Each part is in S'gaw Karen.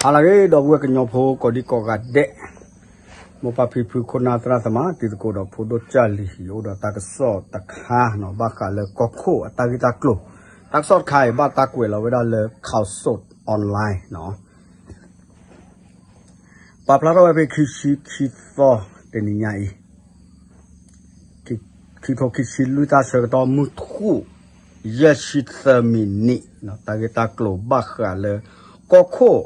ဟါလၢအဂ့ၤ ဒီပုၢ်ဝဲၢ်ကညီဖိကိးဒံကိးဂၤဒဲး, မိၢ်ပၢ်ဖံဖုခိၣ်နၢ်သရၣ်သမါ တံၤသကိးဒီးဖိဒိၣ်ကၢ်လံၤ အိၣ်ဒီးတၢ်ကစီၣ်တခါနီၤ ဘၣ်ဃးလၢကီၢ်ခိၣ်အတၢ်ဂ့ၢ်တၢ်ကျိၤ, တၢ်ကစီၣ်တခါအံၤ ဘၣ်တၢ်ကွဲးလီၤဝဲဒၣ်လၢ ข่าวสดออนไลน์ နီၤ ပာ်ဖျါထီၣ်ဝဲဖဲခံဆံခံသီ တနံၤညါအံၤ ခံထိခံဆံလွံၢ် တၢ်ဆၢကတီၢ် မုၢ်ထူၣ် ယဲၢ်ဆံသၢမံးနံး, တၢ်ဂ့ၢ်တၢ်ကျိၤဘၣ်ဃးလၢ ကီၢ်ခိၣ်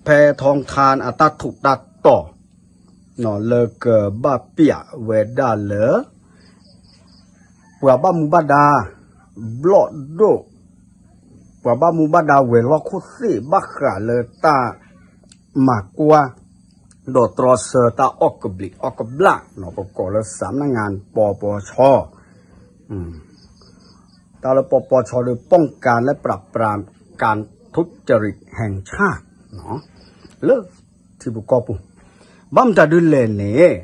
ဖဲထီထါ အတၢ်ထူးတၢ်တီၤ လၢကဘၣ်ပျးဝဲဒၣ်လၢ ပှၤဘၣ်မူဘၣ်ဒါ ဘျီၣ်ဒိၣ် ပှၤဘၣ်မူဘၣ်ဒါဝဲၤလီၢ်ခိၣ်သ့ၣ် ဘၣ်ဃးလၢတၢ်မၤကွၢ် ဒီးတြီဆၢတၢ်အီၣ်ကဘျံးအီၣ်ကဘျၣ် ပကိးလၢ สำนักงาน ปปช တၢ်လၢ ปปช ဒီး ป้องกันและปราบปรามการทุจริตแห่งชาติ လၢထံဖိကီၢ်ဖိ ဘၣ်မတၤဒုးလဲၣ်န့ၣ်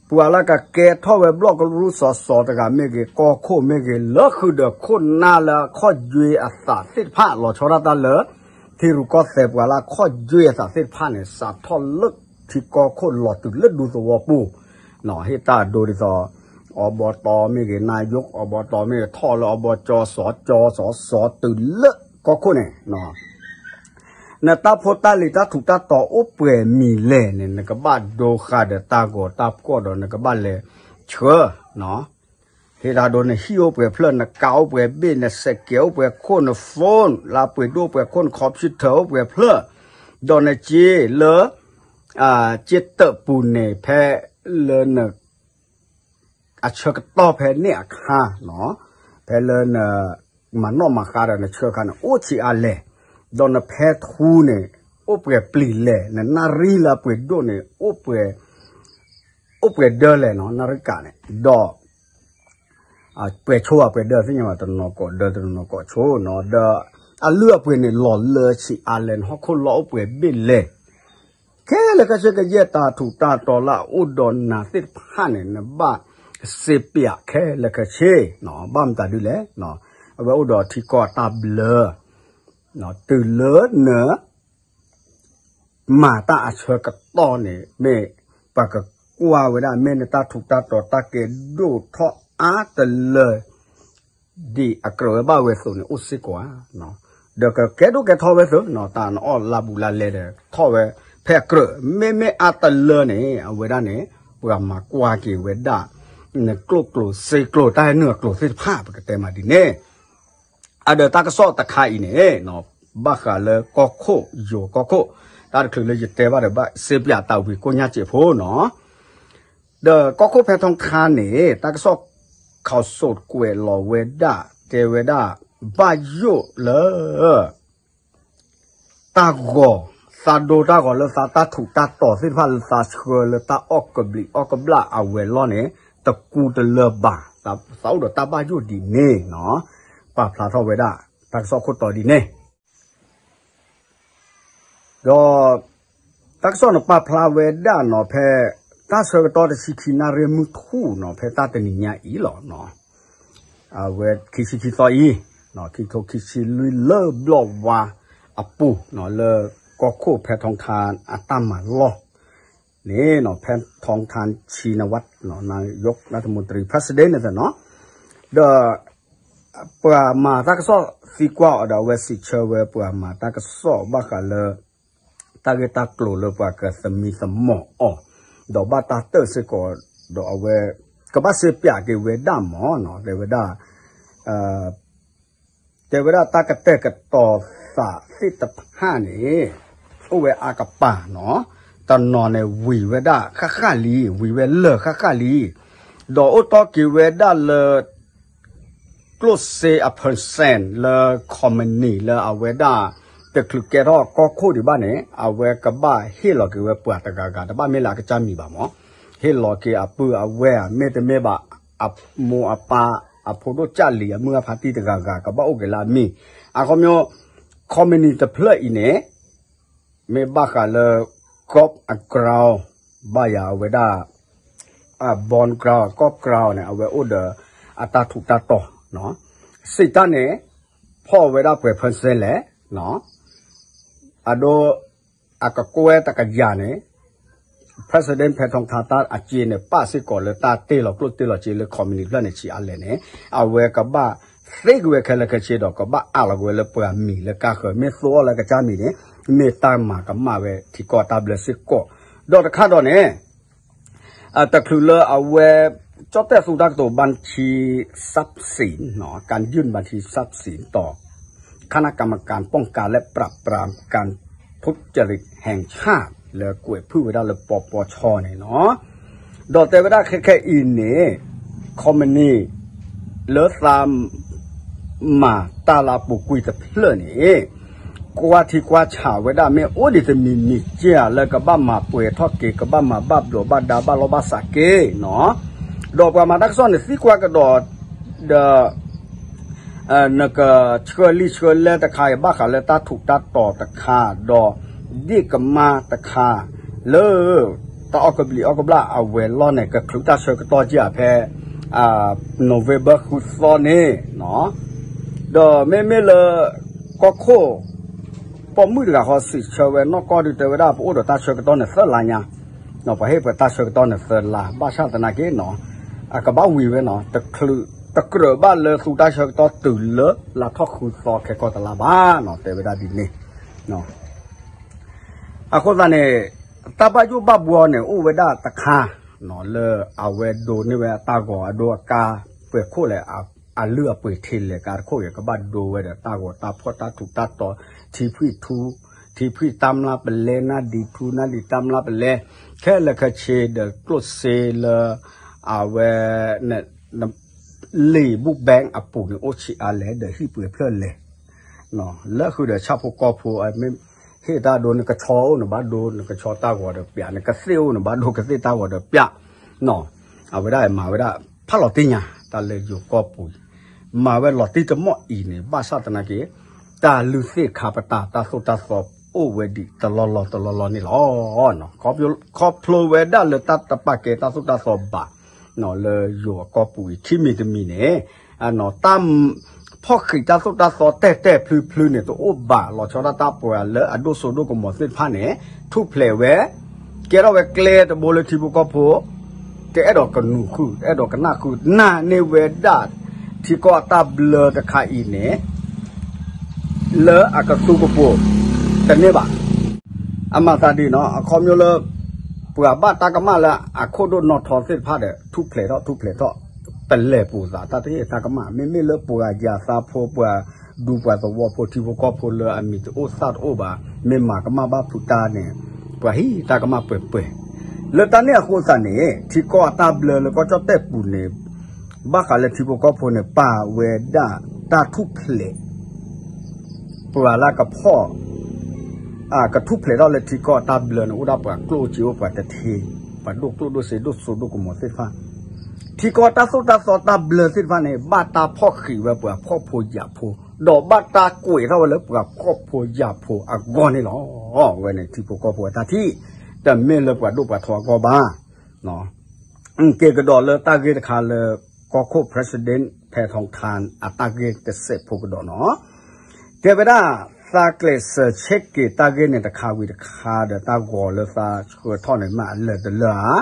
ပှၤလၢကကဲထီၣ်ဝဲဘျီၣ်ကရူၢ်စီၤစီၤတဂၤမ့ၢ်ဂ့ၤ ကီၢ်ခိၣ်မ့ၢ်ဂ့ၤ လၢဃုာ်ဒီးခိၣ်နၢ်လၢအခီၣ်ယွ့အသးသ့ၣ်တဖၣ် လီၤဆီဒၣ်တၢ်လၢ ထံရူၢ်ကီၢ်သဲး ပှၤလၢအခီၣ်ယွ့အသးသ့ၣ်တဖၣ်န့ၣ် စးထီၣ်လၢထံကီၢ်ခိၣ်လီၤတုၤလၢဒူသဝီပူၤ ဟ့ၣ်တၢ်ဒိဒ်သိး อบต မ့ၢ်ဂ့ၤ นายกอบต မ့ၢ်ဂ့ၤ ထီၣ်လၢ อบจ สจ สส တုၤလၢကီၢ်ခိၣ်န့ၣ် နတၢ်ဖိတၢ်လံၤတၢ်ထူးတၢ်တီၤအိၣ်ပှဲၤမံၤလဲၣ်န့ၣ် နကဘၣ်ဒိဃာ်ဒီးတၢ်ဂီၤတၢ်ဖှီၣ်ဒီး နကဘၣ်လဲၤဆှၢ ဟ့ၣ်တၢ်ဒိ နဟံၣ်အိၣ်ပှဲၤဖျၢၣ် နကါအိၣ်ပှဲၤဘ့ၣ် နစဲးကဲးအိၣ်ပှဲၤခိၣ် န phone လၢပှ့ၤဒိၣ်အိၣ်ပှဲၤခိၣ် န computer အိၣ်ပှဲၤဖျၢၣ် ဒီးနစ့လၢ စ့တၢးပူၤန့ၣ် ဖဲလၢန အဆၢကတီၢ်ဖဲန့ၣ်အခါ ဖဲလၢန မၤနီၣ်မၤဃါဒီးနဆှၢအခါန့ၣ် အိၣ်ဆံးအါလဲၣ်, ဒီးနဖဲထူန့ၣ် အိၣ်ပှဲၤပျံၤလဲၣ်, နနၣ်ရံၣ်လၢအပှ့ၤဒိၣ်န့ၣ် အိၣ်ပှဲၤဒၢလဲၣ်နီၤ နၣ်ရံၣ်ကးန့ၣ် ဒီး ပှဲၤဆိအပှဲၤဒၢသ့ၣ်ညါဘၣ် တနီၤကိးဒၢတနီၤကိးဆိနီၤ ဒီး အလုၢ်အပှ့ၤန့ၣ် လီၤလၢဆံးအါလဲၣ် နဟီၣ်ခိၣ်လီၢ်အိၣ်ပှဲၤဘ့ၣ်လဲၣ် ခဲလၢာ်ခဲဆ့ ကယဲၢ်တၢ်ထူးတၢ်တီၤလၢအအိၣ်ဒီးနၤသ့ၣ်တဖၣ်န့ၣ် နဘၣ်စ့ပၠးခဲလၢာ်ခဲဆ့ ဘၣ်မတၤဒုလဲၣ်, အဝဲအိၣ်ဒီးထံကီၢ်အတၢ်ဘျၢ တုၤလၢန မၤတၢ်အဆၢကတီၢ်န့ၣ် မ့ၢ်ပှၤကကွၢ်ဝဲဒၣ် မ့ၢ်နတၢ်ထူးတၢ်တီၤတၢ်ကဲဒိၣ်ထီၣ်အါတလၢ ဒ်အကြၢးဝဲဘၣ်ဝဲအသိးန့ၣ် အိၣ်စ့ၢ်ကီးဧါ, ဒီးကကဲဒိၣ်ကဲထီၣ်ဝဲအသိး တၢ်နအီၣ်လါဘူးလါလဲဒီး ထီၣ်ဝဲဖဲအကြၢး မ့မ့ၢ်အါတလၢန့ၣ် အဝဲဒၣ်န့ၣ် ပှၤမၤကွၢ်က့ၤဝဲဒၣ် နကျိၣ်ကျိၤစ့ကျိၤ တၢ်ဟဲနုာ်အကျိၤသ့ၣ်တဖၣ် ပကတဲမးဒ်န့ၣ် အဒီးတၢ်ကစီၣ်တခါအံၤန့ၣ် ဘၣ်ဃးလၢကီၢ်ခိၣ် ယိၤကီၢ်ခိၣ် တၢ်တချုးလၢယတဲဘၣ်ဒီး ဘၣ်စ့ပၠးတၢ်ဝံၤကိၣ်ညါစ့ဖိနီၤ, ဒီးကီၢ်ခိၣ်ဖဲထီထါန့ၣ် တၢ်ကစီၣ် ข่าวสด ကွဲးလီၤဝဲဒၣ် တဲဝဲဒၣ် ဘၣ်ယိၣ်လၢ တၢ်ဂီၤ သးဒိတၢ်ဂီၤလၢသးတၢ်ထူးတၢ်တီၤသ့ၣ်တဖၣ်လၢသးဆှၢလၢတၢ်အီၣ်ကဘျံး အီၣ်ကဘျၣ်အဝဲၤလီၢ်န့ၣ် တကူတလၢဘၣ်, သးအိၣ်ဒီးတၢ်ဘၣ်ယိၣ်ဒ်န့ၣ်နီၤ, ပာ်ဖျါထီၣ်ဝဲဒၣ် တၢ်ကစီၣ်ခိၣ်တီဒ်န့ၣ် ဒီး တၢ်ကစီၣ်န့ၣ်ပာ်ဖျါဝဲဒၣ်နီၤ ဖဲ တၢ်ဆၢကတီၢ်တဆံခံနၣ်ရံၣ်မုၢ်ထူၣ်နီၤ ဖဲတၢ်တနံၤညါအံၤလီၤ. အဝဲခံဆံခံသီအံၤ ခံထိခံဆံလွံၢ်လၢဘျီၣ်ဝါအပူၤ လၢကီၢ်ခိၣ်ဖဲထီထါအတၢ်မၤလီၢ်န့ၣ် ဖဲထီထါ ชินวัตร นายกรัฐมนตรี president န့ၣ်နီၤ ဒီး ပှၤမၤတၢ်ကစီၣ်သံကွၢ်အီၤဒီး အဝဲစံးဆၢဝဲပှၤမၤတၢ်ကစီၣ်ဘၣ်ဃးလၢ တၢ်ဂ့ၢ်တၢ်ကျိၤလၢပှၤကသမံသမိးအီၤ, ဒီးဘၣ်တၢ်တၢၢ်စ့ၢ်ကီး ဒီးအဝဲ ကဘၣ်စ့ပၠးက့ၤဝဲဒၣ်မးနီၤ တဲဝဲဒၣ် တဲဝဲဒၣ်တၢ်ကတဲာ်ကတီၤသးသ့ၣ်တဖၣ်န့ၣ် အိၣ်ဝဲအါကပၤနီၤ, တနီၤန့ၣ်ဝံၤဝဲဒၣ်ဃၣ်ဃၣ်လံ, ဝံၤဝဲလၢာ်ဃၣ်ဃၣ်လံ, ဒီးအိၣ်တီၢ်က့ၤဝဲဒၣ်လၢ ကျိၣ်စ့အ percent လၢ company လၢအဝဲဒၣ် တချုးကဲထီၣ်ကီၢ်ခိၣ်ဒံးဘၣ်န့ၣ် အဝဲကဘၣ်ဟ့ၣ်လီၤက့ၤဝဲပှၤတဂၤဂၤ တဘၣ်မ့ၢ်လၢအကစၢ်မံၤဘၣ်မး, ဟ့ၣ်လီၤက့ၤအပုၢ်အဝဲၢ် မ့တမ့ၢ်ဘၣ် အမိၢ်အပၢ် အဖိဒိၣ်ကၢ်လံၤအမုၢ်အဖါတံၢ်တဂၤဂၤ ကဘၣ်အိၣ်က့ၤလၢအမံၤ, အခီပညီ company တဖျၢၣ်အံၤန့ၣ် မ့ၢ်ဘၣ်ဃးလၢ golf အ ground ဘၣ်ယၤအဝဲဒၣ် ball ground golf ground န့ၣ် အဝဲအိၣ်ဒီးအတၢ်ထူးတၢ်တီၤ, စံးတၢ်န့ၣ် ဖီၣ်ဝဲဒၣ်ပှဲၤ percent လဲၣ်, အဒိ အကကွဲတကယၤန့ၣ် President ဖဲထီထါတၢ်အစ့န့ၣ် ပာ်စ့ၢ်ကီးလၢတၢ်တ့ၢ်လီၤကျိၣ်တ့ၢ်လီၤစ့လၢ ခီမနံၤဖျၢၣ်န့ၣ် ဆံးအါလဲၣ်န့ၣ် အဝဲကဘၣ်သ့က့ၤဝဲခဲလၢာ်ခဲဆ့ဒီး ကဘၣ်အးလီၤက့ၤဝဲလၢပှၤမံၤလၢကါဃၢၤ မ့ၢ်သိအီၤလၢကစၢ်မံၤန့ၣ် မ့ၢ်တၢ်မၤကမၣ်ဝဲထံကီၢ်တၢ်ဘျၢစ့ၢ်ကီး ဒီးတခါဒီးန့ၣ် တချုးလၢအဝဲ ကၠီၣ်တဲၣ်သူတၢ်ကတိၤ บัญชีทรัพย์สิน การยื่นบัญชีทรัพย์สินต่อ คณะกรรมการป้องกันและปราบปรามการทุจริตแห่งชาติ လၢကွဲးဖုၣ်ဝဲဒၣ်လၢ ปปช န့ၣ်လီၤ. ဒီးတဲဝဲဒၣ်ခဲခဲအံၤန့ၣ် ခီမနံၤ လၢသး မၤတၢ်လၢအပူၤကွံာ်တဖျၢၣ်န့ၣ် ကွၢ်ထံကွၢ်ဆးဝဲဒၣ် မ့ၢ်အိၣ်ဒံးတမံၤမံၤကဲလၢကဘၣ်မၤပှဲၤထီၣ်က့ၤ ကဘၣ်မၤဘၣ်ဘျီးဘၣ်ဒါဘၣ်လီၢ်ဘၣ်စးက့ၤနီၤ. ဒီးပှၤမၤတၢ်ကစီၣ်န့ၣ် သံကွၢ်ကဒီး ဒီး နကဆှၢလံာ်ဆှၢလဲၢ်တခါအံၤ ဘၣ်ဃးလၢတၢ်ထူးတၢ်တီၤတခါ ဒီး ဒ့ၣ်ကမါတခါ လၢ တၢ်အီၣ်ကဘျံးအီၣ်ကဘျၣ်အဝဲၤလီၢ်န့ၣ် ကချုးတၢ်ဆၢကတီၢ်က့ၤဖဲ November ဃုသီန့ၣ်နီၤ. ဒီးမ့မ့ၢ်လၢ ကီၢ်ခိၣ် ပိာ်မုၣ်တဂၤဃီစံးဆၢဝဲနီၢ်ကီၢ်ဒုးတဲဝဲဒၣ် ပအိၣ်ဒီးတၢ်ဆၢကတီၢ်န့ၣ်သၢလါညါ, ပှၤဟ့ၣ်ပှၤတၢ်ဆၢကတီၢ်န့ၣ်သၢလါ ဘၣ်ဆၣ်သနာ်က့နီၤ အကဘၣ်ဝံၤဝဲနီၤ တချုး တကြၢးဘၣ်လၢသူတၢ်ဆၢကတီၢ်တုၤလၢလါထီၣ်ဃုသီခဲကီၢ်တလါဘၣ်နီၤ တဲဝဲဒၣ်ဒ်န့ၣ်. အဃိသတးန့ၣ် တၢ်ဘၣ်ယိၣ်ဘၣ်ဘှီန့ၣ် အိၣ်ဝဲဒၣ်တခါ လၢအဝဲဒိးန့ၢ်ဝဲအတၢ်ဂီၤအဒိအကါ ပှဲၤခိၣ်လဲၣ် အလုၢ်အပှ့ၤထံလဲၣ်ကါတခိၣ်အံၤ ကဘၣ်ဒိဝဲဒီးတၢ်ဂီၤတၢ်ဖှီၣ်တၢ်ထူးတၢ်တီၤ ထံဖှံထူ ထံဖှံတၢ်မျၢ်ပလဲ နၢ်ဒံးထူ နၢ်ဒံးတၢ်မျၢ်ပလဲ ခဲလၢာ်ခဲဆ့ဒီးကျိၣ်စ့လၢ အဝဲ လံာ်ဘူၣ်ဘဲအပူၤန့ၣ် အိၣ်ဆံးအါလဲၣ်ဒီးဟံၣ်ပှဲၤဖျၢၣ်လဲၣ် လၢဃုာ်ဒီးဆၣ်ဖိကီၢ်ဖိ မ့ၢ်ဟ့ၣ်တၢ်ဒိ နကဆီအိၣ်နဘၣ်ဒိ နကဆီတၢ်ဂီၤဒီးပျး နကသ့ၣ်အိၣ်နဘၣ်ဒိ ကသ့ၣ်တၢ်ဂီၤဒီးပျး အဝဲဒၣ်မၤဝဲဒၣ် ဖးလီၤတံၢ်ညါ တၢ်လၢယိၤကီၢ်ပူၤ မၤဝဲလီၤတံၢ်တမီၢ်အံၤန့ၣ် ဘၣ်ဆၣ်သနာ်က့ တၢ်လုၢ်သ့ၣ်ခါပတာ် တၢ်သိၣ်တၢ်သီအိၣ်ဝဲဒံးတလီၢ်လီၢ်တလီၢ်လီၢ်န့ၣ်လီၤ. ခီဖျိဝဲဒၣ်လၢတၢ်တပာ်ကဲတၢ်သိၣ်တၢ်သီဘၣ် လၢယိၤအကီၢ်ပူၤအံၤ ခံမံၤတမံၤန့ၣ် တၢ် ဖီၣ်ဃံးတၢ်သိၣ်တၢ်သီတဲာ်တဲာ်ဖျုဖျုန့ၣ် တအိၣ်ဘၣ် လီၤဆီဒၣ်တၢ်ပှၤလၢအဒိၣ်စိဒိၣ်ကမီၤသ့ၣ်တဖၣ်န့ၣ် ထူၣ်ဖျဲးဝဲ ကဲထီၣ်ဝဲကျဲတဘိလၢထံဖိကီၢ်ဖိ တအဲၣ်ဒိးကနူၤဃုာ် တအဲၣ်ဒိးကနၣ်ဃုာ် နာ်န့ၢ်ဝဲဒၣ် ထံကီၢ်အတၢ်ဘျၢတခါအံၤန့ၣ် လၢအကသူကပိာ် တန့ၢ်ဘၣ်. အမၤသးဒ်နီၤ အခီပညီလၢ ပှၤဘၣ်တၢ်ကမၣ်လၢအခိၣ်ဒိၣ်နီၢ်ထီသ့ၣ်တဖၣ်ဒီး ထူၣ်ဖျဲးထီၣ်ထူၣ်ဖျဲးထီၣ် ပလဲၤပူၤသး တၢ်တဟ့ၣ်တၢ်ကမၣ် မ့မ့ၢ်လၢပှၤယၤသးဖိ ပှၤဒူပှၤသဝီဖိ ထံဖိကီၢ်ဖိလၢအမံၤတအိၣ်သၣ်တအိၣ်ဘၣ် မ့ၢ်မၤကမၣ်ဘၣ်ဖုးတၢ်န့ၣ် ပှၤဟ့ၣ်တၢ်ကမၣ်ပှဲၤပှဲၤ လၢတၢ်န့ၣ်အဃိသတးန့ၣ် ထံကီၢ်အတၢ်ဘျၢလၢကီၢ်ကၠီၣ်တဲၣ်ပူၤန့ၣ် ဘၣ်ဃးလၢထံဖိကီၢ်ဖိန့ၣ် ပာ်ဝဲဒၣ်တၢ်ထူၣ်ဖျဲး ပှၤလၢကဖီၣ် ကထူၣ်ဖျဲးထီၣ်လၢထံကီၢ်အတၢ်ဘျၢန့ၣ် အိၣ်ဒၣ်ပှၤကျိၣ်အိၣ်စ့အိၣ်ပှၤတထ့ ပှၤဒိၣ်ကျိၣ်ဒိၣ်စ့ဒိၣ်စိဒိၣ်ကမီၤသ့ၣ်တဖၣ် ထံကီၢ်တၢ်သိၣ်တၢ်သီတၢ်ဘျၢသ့ၣ်တဖၣ်န့ၣ် ဘၣ်တၢ်ဖီၣ်ဃံးဝဲပှၤဖှီၣ်ဖိယာ်ဖိ ဒီးဘၣ်တၢ်ကွဲးထီၣ်ဝဲလၢပှၤဖှီၣ်ဖိယာ်ဖိအဂီၢ်န့ၣ်လီၤ. ဝဲန့ၣ်ထံဖိကီၢ်ဖိအတၢ်ထံၣ် တမ့ၢ်လၢပှၤဒိၣ်ပှၤထီအဂီၢ်ဘၣ်. က့ၤကဒီးလၢတၢ်ဂ့ၢ်တခါလၢ ကီၢ်ခိၣ် President ဖဲထီထါ အတၢ်ဂ့ၢ်တစဲးဖိကဒီးနီၤ တဲဝဲဒၣ် သးကျဲးစၢးဆဲးက့ၤတၢ်ဂ့ၢ်န့ၣ်တခါဝံၤတခါဒီး တၢ်ဂီၤလၢသးဆှၢထီၣ်န့ၣ် မ့ၢ်အလၢာ်တလၢာ်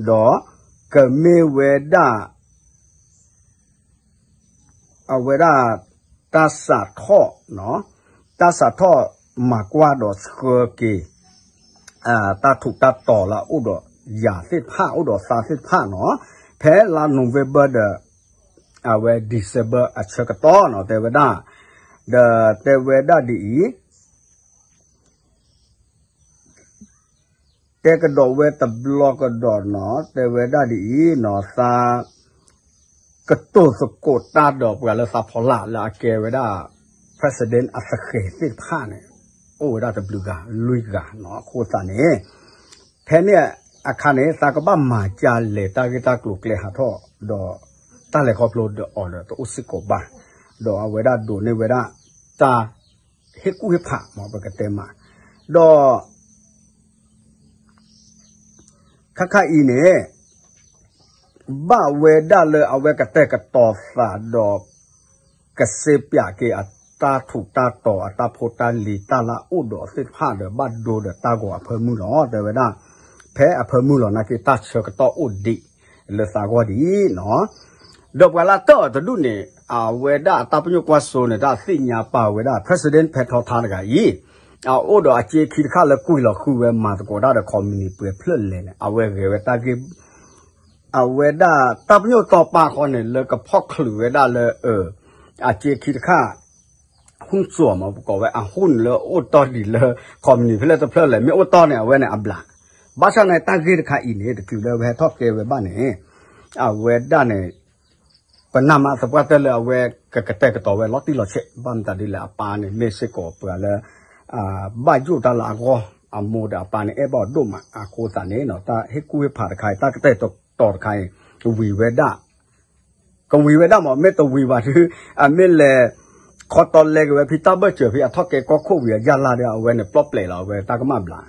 ဧါ, ဒီးကမ့ၢ်ဝဲဒၣ် အဝဲဒၣ် တၢ်စးထီၣ် တၢ်စးထီၣ်မၤကွၢ်ဒီးဆှၢက့ၤ တၢ်ထူးတၢ်တီၤလၢအအိၣ်ဒီးယၤသ့ၣ်တဖၣ် အိၣ်ဒီးသးသ့ၣ်တဖၣ်နီၤ, ဖဲလါ November ဒီး အဝဲ December အဆၢကတီၢ်နီၤ တဲဝဲဒၣ်, ဒီးတဲဝဲဒၣ်ဒ်အံၤ တဲကဒီးဝဲတဘျီကဒီးနီၤ တဲဝဲဒၣ်ဒ်အံၤနီၤ သး ကတိၤသကိးတၢ်ဒီးပှၤလၢသးဖီလာ်လၢအကဲဝဲဒၣ် President အသဃဲၤသ့ၣ်တဖၣ်န့ၣ် အိၣ်ဝဲဒၣ်တဘျုးဂၤ လွံၢ်ဂၤနီၤ အဃိသတးန့ၣ် ဖဲန့ၣ်အခါန့ၣ် သးကဘၣ်မၤကၢ်လဲၤတၢ်ဂ့ၢ်တၢ်ကျိၤကျဲဟးထီၣ် ဒီးတၢ်လဲၤခီဖျိဒီးအီၤဒီးတအိၣ်စ့ၢ်ကီးဘၣ်, ဒီးအဝဲဒၣ်ဒိးန့ၢ်ဝဲဒၣ် တၢ် ဟ့ၣ်ကူၣ်ဟ့ၣ်ဖးမ့ၢ်ပကတဲမး, ဒီး ခါခါအံၤန့ၣ် ဘၣ်ဝဲဒၣ်လၢအဝဲကတဲာ်ကတီၤသးဒီး ကစ့ပၠးက့ၤ တၢ်ထူးတၢ်တီၤအတၢ်ဖိတၢ်လံၤတၢ်လၢအအိၣ်ဒီးသ့ၣ်တဖၣ်ဒီး ဘၣ်ဒိဒီးတၢ်ဂီၤအဖၢမုၢ်လီၤ. တဲဝဲဒၣ် ဖဲအဖၢမုၢ်လီၤနာ်က့ တၢ်ဆၢကတီၢ်အိၣ်ဒံးလၢသးဂီၢ်ဒံးနီၤ. ဒီးပှၤလၢတၢၢ်အီၤတဒူၣ်န့ၣ် အဝဲဒၣ်အတၢ်ပညိၣ်ကွၢ်စိန့ၣ် တၢ်သ့ၣ်ညါပာ်ဝဲဒၣ် President ဖဲထီထါတဂၤအံၤ အအိၣ်ဒီးအစ့ခံတခါလၢကွံာ်လီၤဃုာ်ဝဲမၤသကိးတၢ်ဒီး ခီမနံၤပှဲၤဖျၢၣ်လဲၣ်န့ၣ် အဝဲဂဲၤဝဲတၢ်ဂ့ၢ် အဝဲဒၣ်တၢ်ပညိၣ်တီပာ်ဃီန့ၣ် လၢကဖီၣ်ချုးဝဲဒၣ်လၢ အစ့ခံတခါ ဟုၣ်စိးမး ပကိးဝဲအဟုၣ်န့ၣ်လၢအိၣ်တီဒံးလၢ ခီမနံၤဖဲလဲၣ်တဖျၢၣ်လဲၣ် မ့ၢ်အိၣ်တီန့ၣ် အဝဲန့ၣ်အဘျး. ဘၣ်ဆၣ်န့ၣ် တၢ်ဂ့ၢ်တခါအံၤန့ၣ် တချုးလၢဝဲဟဲထီၣ်ကဲဝဲဘၣ်န့ၣ် အဝဲဒၣ်န့ၣ် ပနၢ်မးသပှၢ်တၢၢ်လၢအဝဲကကတဲာ်ကတီၤဝဲလီၤတံၢ်လီၤဆဲး ဘၣ်မတၤဒ်လဲၣ် အပၢ်န့ၣ် မ့ၢ်စ့ၢ်ကီးပှၤလၢ ဘၣ်ယိၣ်တၢ်လၢအဂီၢ် အမိၢ်ဒီးအပၢ်န့ၣ် အဲၣ်ဘၣ်အီၤဒိၣ်မး အဃိသတးန့ၣ် တၢ်ဟ့ၣ်ကူၣ်ဟ့ၣ်ဖးတခါအံၤ တၢ်ကတဲာ်ကတီၤတခါအံၤ ဝံၤဝဲဒၣ် ကဝံၤဝဲဒၣ်မး မ့ၢ်တဝံၤဘၣ်ဒီး အမ့ၢ်လဲၤ ခီတီလဲက့ၤဝဲဖဲတၢ်ဘၢၣ်စၢၤဖဲအထီၣ်ကဲကီၢ်ခိၣ်ဝံၤအယၢ်လၢ်ဒီး အဝဲန့ၣ်ပျီပျဲးလီၤ အဝဲတၢ်ကမၣ်ဘျး.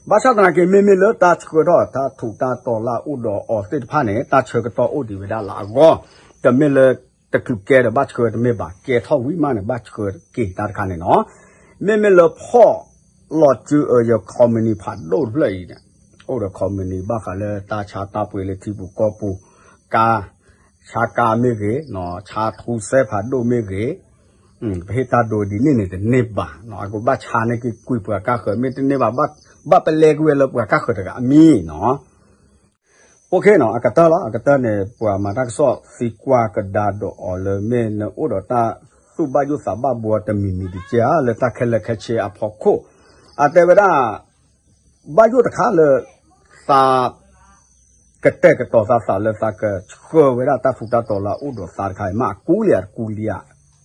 ဘၣ်ဆၣ်သနာ်က့ မ့မ့ၢ်လၢတၢ်ဆှၢထီၣ်တၢ်ထူးတၢ်တီၤလၢအအိၣ်ဒီးအီၤသ့ၣ်တဖၣ်န့ၣ် တၢ်ဆၢကတီၢ်အိၣ်ဒံးဝဲဒၣ်လၢအဂီၢ်, တမ့ၢ်လၢတချုးကဲဒီးဘၣ်ဆှၢတမ့ၢ်ဘၣ်, ကဲထီၣ်ဝံၤမးန့ၣ် ဘၣ်ဆှၢက့ၤတၢ်တခါန့ၣ်နီၤ. မ့မ့ၢ်လၢဖီၣ်လီၤစုအၢယ ခီမနံၤဖးဒိၣ်တဖျၢၣ်အံၤန့ၣ် အိၣ်ဒီးခီမနံၤဘၣ်ဃးလၢတၢ်ဆါတၢ်ပှ့ၤလၢထံပူၤကီၢ်ပူၤ, ကါ ဆါကါမ့ၢ်ဂ့ၤ, ဆါထူစဲဖးဒိၣ်မ့ၢ်ဂ့ၤ, ပဟ့ၣ်တၢ်ဒိဒ်န့ၣ်န့ၣ်တန့ၢ်ဘၣ်, အကဘၣ်ဆါန့ၢ်က့ၤကွံာ်ပှၤကါဃၢၤ မ့ၢ်တန့ၢ်ဘၣ် ဘၣ်ပလဲက့ၤဝဲလၢပှၤကါဃၢၤတဂၤအမံၤနီၤ. အိၣ်ခ့နီၤ အကတၢၢ်လီၤ အကတၢၢ်န့ၣ် ပှၤမၤတၢ်ကစီၣ်သံကွၢ်ကဒါဒီးအီၤလၢမ့ၢ်နအိၣ်ဒီးတၢ်သူၣ်ဘၣ်ယိၣ်သးဘၣ်ဘှီတမံၤမံၤဒံးကဲဧါ လၢတၢ်ခဲလၢာ်ခဲဆ့အဖီခိၣ်, အတဲဝဲဒၣ် ဘၣ်ယိၣ်တခါလၢ သး ကတဲာ်ကတီၤသးသးလၢသးကဆှၢဝဲဒၣ်တၢ်ထူးတၢ်တီၤလၢအအိၣ်ဒီးသးတခါအံၤ မ့ၢ်အကူလံဧါတကူလံဧါ,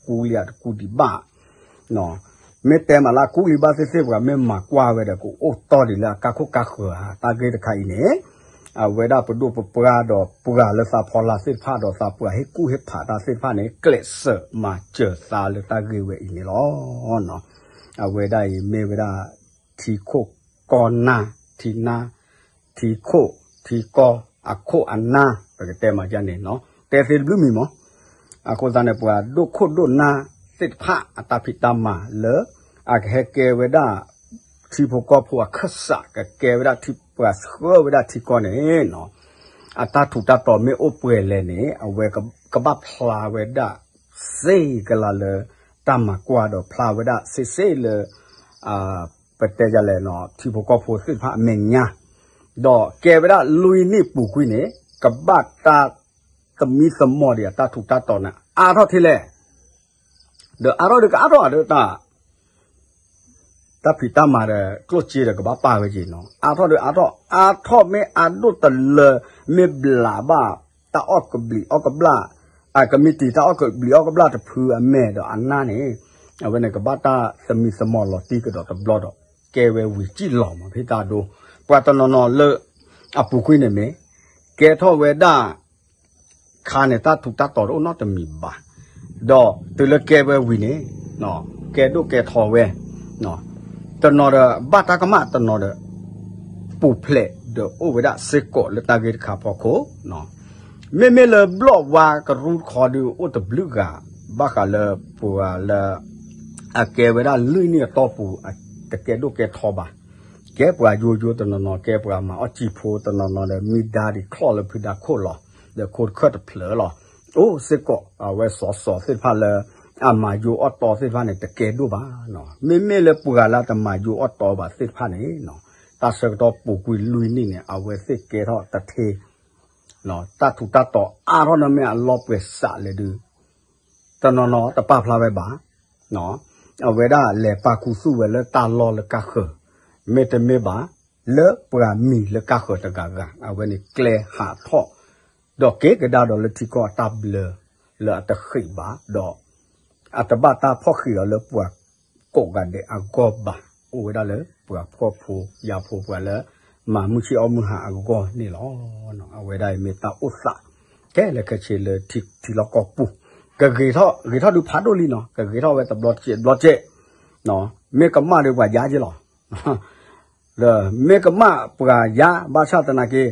ကူလံတကူဒံးဘၣ် မ့ၢ်တဲမးလၢအကူလံဘၣ်သ့ၣ်သ့ၣ်ပှၤမ့ၢ်မၤကွၢ်ဝဲဒီး ကအိၣ်တီဒံးလၢအကါခိၣ်ကါဃၢၤဧါ တၢ်ဂ့ၢ်တခါအံၤန့ၣ်, အဝဲဒၣ်ပဒိၣ်ပပှၢ်ဒီးပှၤလၢသးဖီလာ်သ့ၣ်တဖၣ်ဒီးသးပှၤဟ့ၣ်ကူၣ်ဟ့ၣ်ဖးတၢ်သ့ၣ်တဖၣ်န့ၣ် ကျဲးစၢးမၤစၢၤသးလၢတၢ်ဂ့ၢ်ဝဲအံၤန့ၣ်လီၤ. အဝဲဒၣ်အံၤမ့ၢ်ဝဲဒၣ် ထံခိၣ်ကီၢ်နၢ်, ထံနၢ်, ထံခိၣ်, ထံကီၢ်, အခိၣ်အနၢ် ပကတဲမၤဒ်န့ၣ်နီၤ တဲသ့တဘျုးမံၤမး. အဃိသတးန့ၣ် ပှၤဒိၣ်ခိၣ်ဒိၣ်နၢ်သ့ၣ်တဖၣ်အတၢ်ဖံးတၢ်မၤလၢ အကဟဲကဲဝဲဒၣ် ထံဖိကီၢ်ဖိအခၢၣ်စး ကကဲဝဲဒၣ်ထံပှၤဆှၢဝဲဒၣ်ထံကီၢ်န့ၣ်နီၤ, အတၢ်ထူးတၢ်တီၤမ့ၢ်အိၣ်ပှဲၤလဲၣ်န့ၣ် အဝဲကဘၣ်ဖျါဝဲဒၣ် စ့ကလါလၢ တၢ်မၤကွၢ်ဒီးဖျါဝဲဒၣ်စ့စ့လၢ ပတဲယလဲၣ်နီၤ ထံဖိကီၢ်ဖိသ့ၣ်တဖၣ်အမဲာ်ညါ, ဒီးကဲဝဲဒၣ်လွံၢ်နံၣ်ပူၤကွံာ်န့ၣ် ကဘၣ်တၢ်သမံသမိးဒံးအတၢ်ထူးတၢ်တီၤန့ၣ် အါထီၣ်ထဲလဲၣ် ဒီးအါထီၣ်ဒီးကအါထီၣ်ဒီးတၢ် တၢ်ဖံးတၢ်မၤဒီး ကျိၣ်စ့ဒီးကဘၣ်ပာ်ဝဲက့ၤနီၤ အါထီၣ်ဒီးအါထီၣ် အါထီၣ်မ့ၢ်အါဒိၣ်တလၢ မ့ၢ်ဘျးဘၣ် တၢ်အီၣ်ကဘျံးအီၣ်ကဘျၣ် အကမံးတံာ်တၢ်အီၣ်ကဘျံးအီၣ်ကဘျၣ်တဖုအမဲာ်ဒီးအနၢ်န့ၣ်, အဝဲန့ၣ်ကဘၣ်တၢ်သမံသမိးလီၤတံၢ်ကဒီးတဘျီဒီး ကဲဝဲဝံၤစံၣ်လီၤမးဖဲတၢ်ဒိ ပှၤတနီၤနီၤလၢ အပူၤကွံာ်န့ၣ်မ့ၢ် ကဲထီၣ်ဝဲဒၣ် ခါန့ၣ် တၢ်ထူးတၢ်တီၤတအိၣ်နီတမံၤဘၣ်. ဒီးတုၤလၢကဲဝဲဝံၤန့ၣ် ကဲဒိၣ်ကဲထီဝဲ, တနီၤဒီးဘၣ်တၢ်ကမၣ် တနီၤဒီး ပူၤဖျဲးဒီးအိၣ်ဝဲဒၣ်စ့ၢ်ကီးလၢတၢ်ဂ့ၢ်တခါဖီခိၣ်, မ့မ့ၢ်လၢဘျီၣ်ဝါကရူၢ်တခီဒုးအိၣ်တဘျုးဂၤ ဘၣ်ဃးလၢပှၤလၢ အကဲဝဲဒၣ်လွံၢ်နံၣ်အတီၢ်ပူၤ တကဲဒိၣ်ကဲထီဘၣ်. ကဲပှၤယိယိတနီၤနီၤ ကဲပှၤမၤအီၣ်စံာ်ဖိတနီၤနီၤဒီး မံဒါဒံးချီၣ်လၢဖုဒါခိၣ်လီၤ. ဒီးခိတခၢၣ်တဖျၢၣ်လီၤ. အိၣ်စ့ၢ်ကီး အဝဲစီၤစီၤသ့ၣ်တဖၣ်လၢ အမၤယိအီၣ်တီသ့ၣ်တဖၣ်န့ၣ် တကဲဒိၣ်ဘၣ်. မ့မ့ၢ်လၢပှၤလၢတမၤယိအီၣ်တီဘၣ်သ့ၣ်တဖၣ်န့ၣ် တၢ်ဆၢကတီၢ်ပူၤကွံာ်လွံၢ်နံၣ်န့ၣ် အဝဲသ့ၣ်ကဲထီၣ်တထ့ တၢ်ထူးတၢ်တီၤအါထီၣ်န့ၣ်မ့ၢ်အလီၤပှဲၤစးလဲၣ်ဒုး တနီၤနီၤတပာ်ဖျါဝဲဘၣ်. အဝဲဒၣ်လဲၤပာ်ခူသူၣ်ဝဲလၢတၢ်လီၢ်လၢကါဃၢၤ, မ့တမ့ၢ်ဘၣ် လၢပှၤမံၤလၢကါဃၢၤတဂၤဂၤ အဝဲန့ၣ်ကျဲဟးထီၣ် ဒီးက့ၤကဒါဒီးလၢထံကီၢ်အတၢ်ဘျၢ လၢအတဃံးဘၣ်ဒီး အတဘၣ်တၢ်ဖီၣ်ဃံးဒီးလၢပှၤကိးဂၤဒဲးအဂီၢ်ဘၣ်. အိၣ်ဝဲဒၣ်လၢပှၤဖှီၣ်ဖိယာ်ဖိပှၤလၢ မၤမုၢ်ဆ့ၣ်အီၣ်မုၢ်ဟါအဂီၢ်န့ၣ်လီၤ. အဝဲဒၣ်အံၤမ့ၢ်တၢ်အိၣ်သး ခဲလၢာ်ခဲဆ့လၢထံလီၢ်ကီၢ်ပူၤ ကဂ့ၤထီၣ် ဂ့ၤထီၣ်ဒုးဖးဒိၣ်လံနီၤ ကဂ့ၤထီၣ်ဝဲတဘျီတစဲးတဘျီတစဲး မ့ၢ်ကမၣ်ဒီးပှၤယါက့လီၤ. ဒီးမ့ၢ်ကမၣ်ပှၤယါ ဘၣ်ဆၣ်သနာ်က့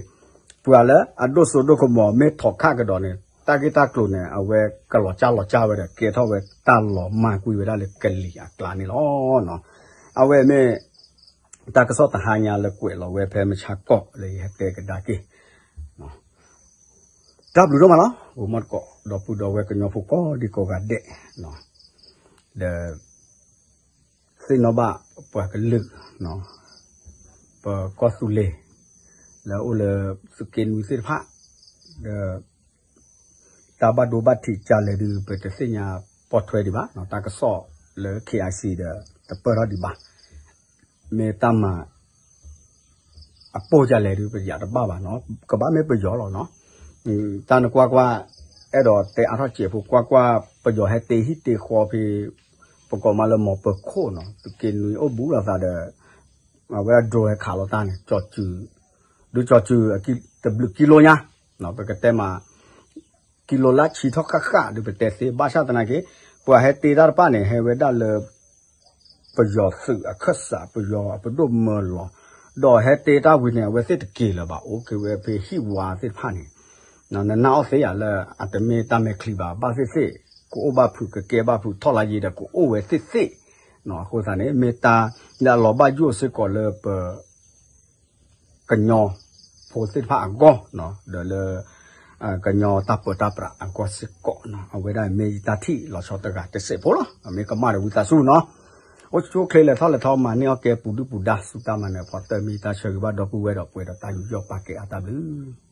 ပှၤလၢအဒိၣ်စိဒိၣ်ကမီၤမ့ၢ်ထီၣ်ခၣ်ကဒီးန့ၣ် တၢ်ဂ့ၢ်တၢ်ကျိၤန့ၣ် အဝဲကလီၤကၢ်လီၤကၢ်ဝဲဒီး ကဲထီၣ်ဝဲတၢ်လီၤမၢ်ကွံာ်ဝဲဒၣ်လၢကလံၤအကျါန့ၣ်လီၤ. အဝဲမ့ၢ် တၢ်ကစီၣ်တဟါညါလၢကွဲးလီၤဝဲဖဲမဆါကီၢ်လၢယဟဲတဲကဒါက့ၤ တၢ်ဘျုးဒိၣ်မးလီၤ. ဂီၤမီၢ်တကိး ဒီပုၢ်ဒီဝဲၢ်ကညီဖိကိးဒံကိးဂၤဒဲး ဒီး သ့ၣ်နီၣ်ဘၣ်ပှၤကလုာ် ပကီၢ်သူလ့ၤ လၢအအိၣ်လၢသုးက့နွံသ့ၣ်တဖၣ် ဒီး တၢ်ဘၣ်ဒိဘၣ်ထံးကလဲၣ်ဒုး ပတသ့ၣ်ညါပိာ်ထွဲဒံးဘၣ်, တၢ်ကစီၣ်လၢ K I C ဒီး တပၢၢ်ထီၣ်ဒံးဘၣ်. မ့ၢ်တၢ်မၤ အပိၢ်ကလဲၣ်ဒုး ပယးတဘၣ်ဘၣ်နီၤ, ကဘၣ်မ့ၢ်ပယီၤလီၤနီၤ. တၢ်နကွၢ်ကွၢ် အဲၣ်ဒိးတဲအါထီၣ်စဲးဖိ ကွၢ်ကွၢ် ပယီၤဟဲတ့ဟံၣ်တ့ဃီဖဲ ပကိးမးလၢမီၤပၢၤခိၣ်နီၤ, သုးက့နွံအိၣ်ဘူးလိာ်သးဒီး အဝဲဒၣ် drone ဟဲခးလိာ်တၢ်န့ၣ် ကၠီၤစုၤ, ဒုးကၠီၤစုၤ တဘျုးကံလိညါ, ပကတဲမး ကံလိလၢဆံထီၣ်ဃၣ်ဃၣ်ဒုး ပတဲသ့ ဘၣ်ဆၣ်သနာ်က့ ပှၤဟဲတ့တၢ်တဖၣ်န့ၣ် ဟဲဝဲဒၣ်လၢ ပယီၤသုးအခၢၣ်စး ပယီၤအပဒိၣ်မၢလီၤ, ဒီးဟဲတ့တၢ်ဝံၤန့ၣ် အဝဲသ့ၣ်တက့ၤလၢၤဘၣ် အိၣ်က့ၤဝဲဖဲဟံၣ်ဝါသ့ၣ်တဖၣ်န့ၣ်, နနာ်အီၤသ့ယၤလၢ အတမ့ၢ်တၢ်မဲာ်ချံဘၣ် ဘၣ်သ့ၣ်သ့ၣ် ကအိၣ်ဘၣ်ဖုး ကကဲဘၣ်ဖုး ထီၣ်လါယံၤဒီး ကအိၣ်ဝဲသ့ၣ်သ့ၣ်, အဃိသတးန့ၣ် မ့ၢ်တၢ်လၢအလီၤဘၣ်ယိၣ်စ့ၢ်ကီးလၢပ ကညီဖိသ့ၣ်တဖၣ်အဂီၢ်, ဒီးလၢ ကညီတၢ်ပၢတၢ်ပြးအဂီၢ်စ့ၢ်ကီး, အဝဲဒၣ်မ့ၢ်ယတၢ်ထံၣ်လီၤဆီတဂၤတစဲးဖိလီၤ. မ့ၢ်ကမၣ်ဒီးဝံသးစူၤနီၤ, အိၣ်ဆူၣ်အိၣ်ချ့လဲၤထီၣ်လဲၤထီ မၤန့ၢ်အီၣ်ကဲပူၤဒုၣ်ပူၤဒါ ဆူတၢ်မၤနၢၤဖီတၢၢ် မ့ၢ်ယတၢ်ဆၢဂ့ၤဘၣ်ဒီပုၢ်ဝဲၢ်ဒီးပှဲၤဒီးတၢ်ယူးယီၣ်ပာ်ကဲအါတၢ်ဘျုး